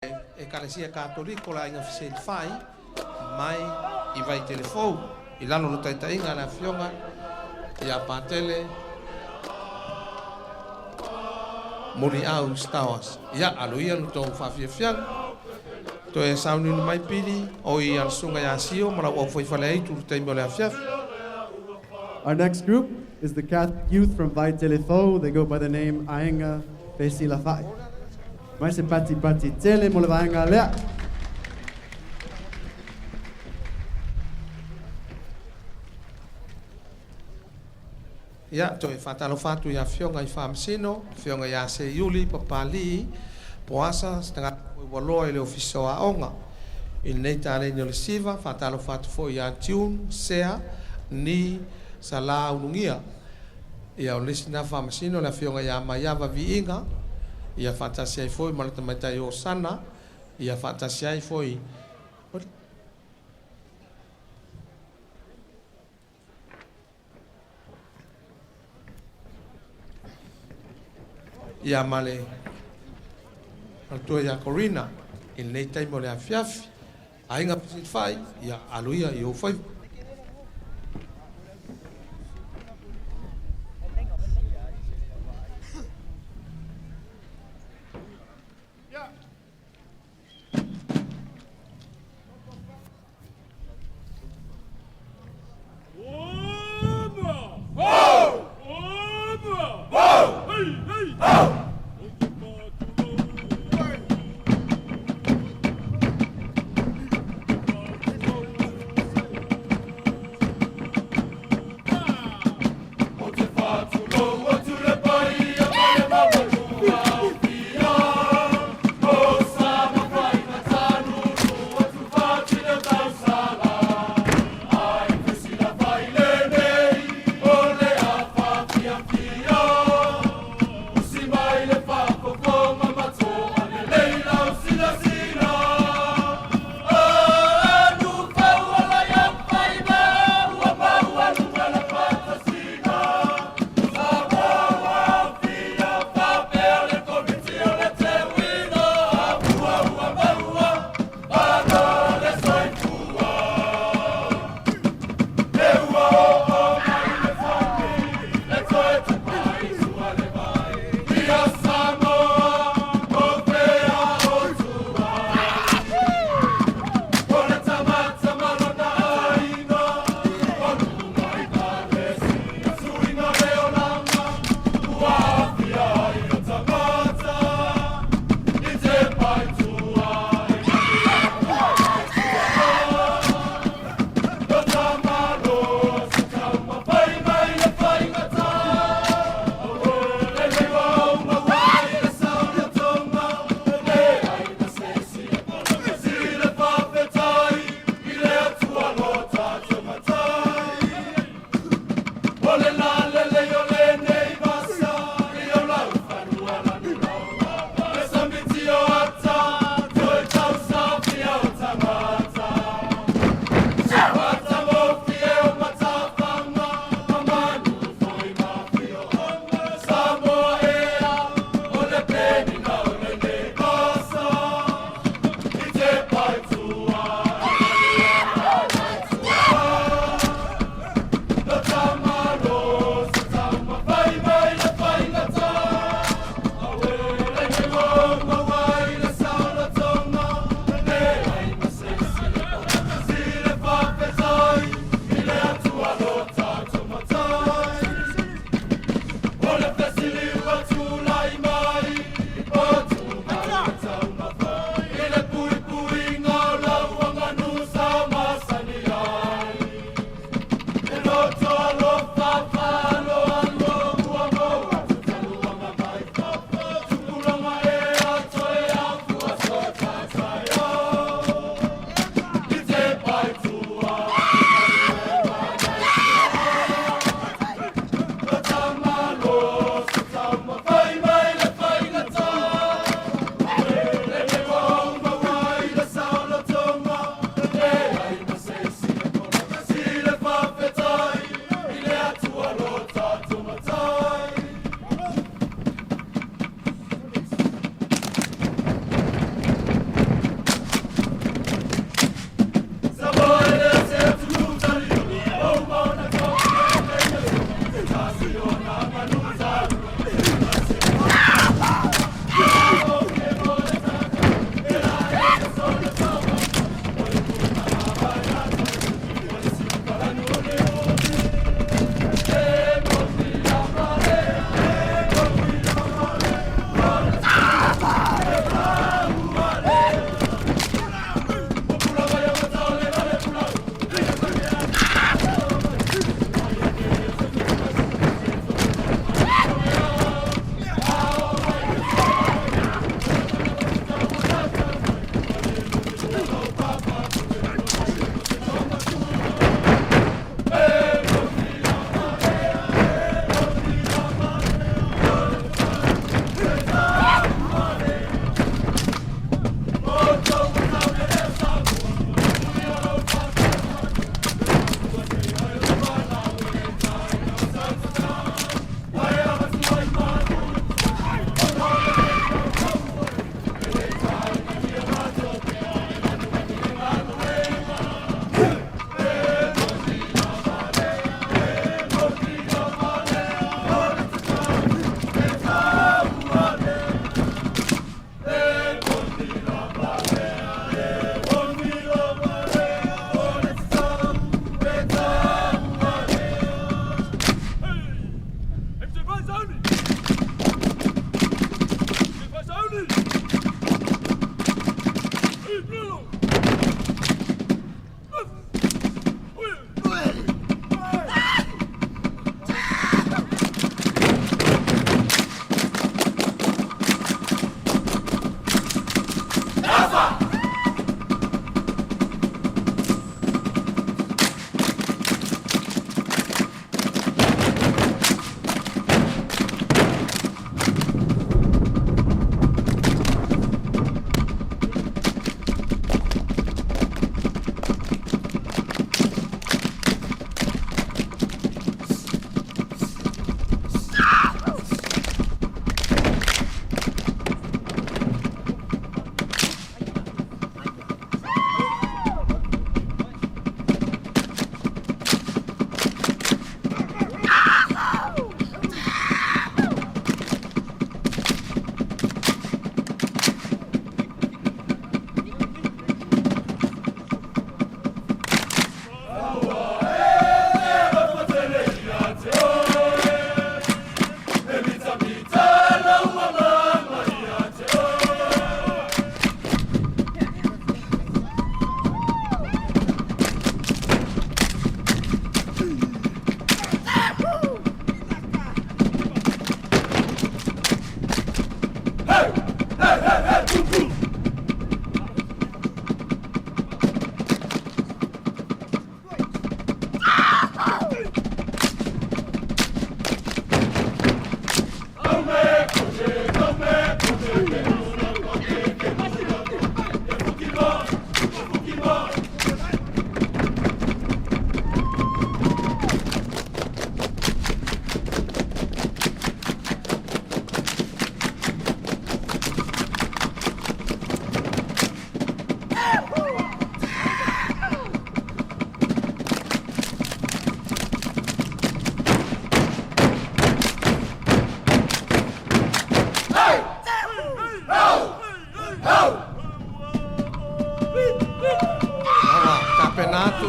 Ekalesia Katoliko le Aiga Fesilafai mai i Vaitele Fou i lalo o le taitaiga a le Afioga ia Patele Muliau Stowers. Ia, alu ia lo tou faafiafiaga. Toe sauniuni mai Pili oi a le Susuga ia Sio ma lau aufaifaleaitu i le taimi o le afiafi. Our next group is the Catholic youth from Vaitele Fou. They go by the name Aiga Fesilafai. Mai se pati pati tele mo le vaega lea. Ia, toe faatalofa atu i Afioga i Faamasino, Afioga ia Seiuli, Papalii, Poasa, se tagata foi ua loa i le Ofisa o Aoga i lenei taleni o le Siva. Faatalofa atu foi ia June, Sea, Ni, Sala Ulugia. Ia, o le isi lena Faamasino, le Afioga ia Maiava Viiga, ia faatasi ai foi ma le tamaitai Osana, ia faatasi ai foi ia ma le faletua ia Corina i lenei taimi o le afiafi. Aiga Fesilafai, ia alu ia i ou faiva.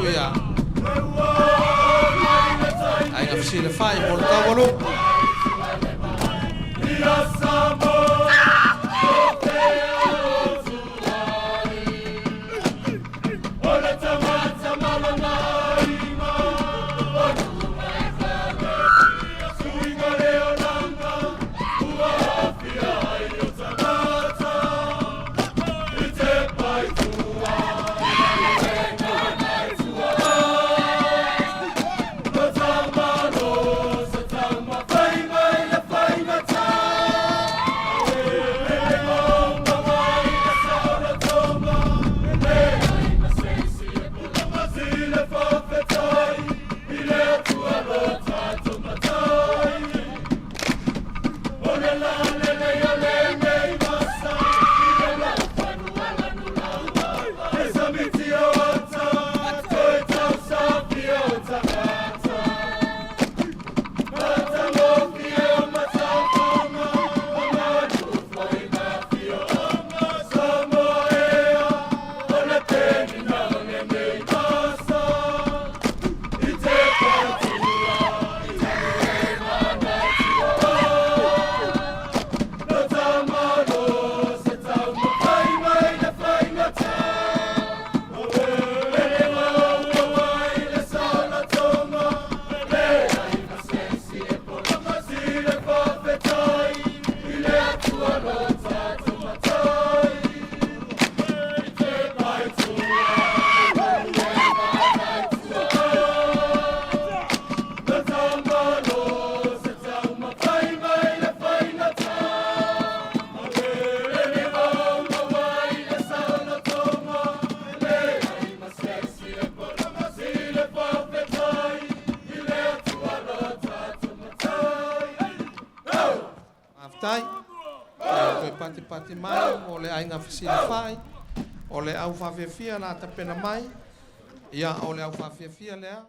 atu ia Aiga Fesilafai mo le taualuga. Faafetai toe patipati mai mo le Aiga Fesilafai. O le au faafiafia la tapena mai, ia o le au faafiafia lea.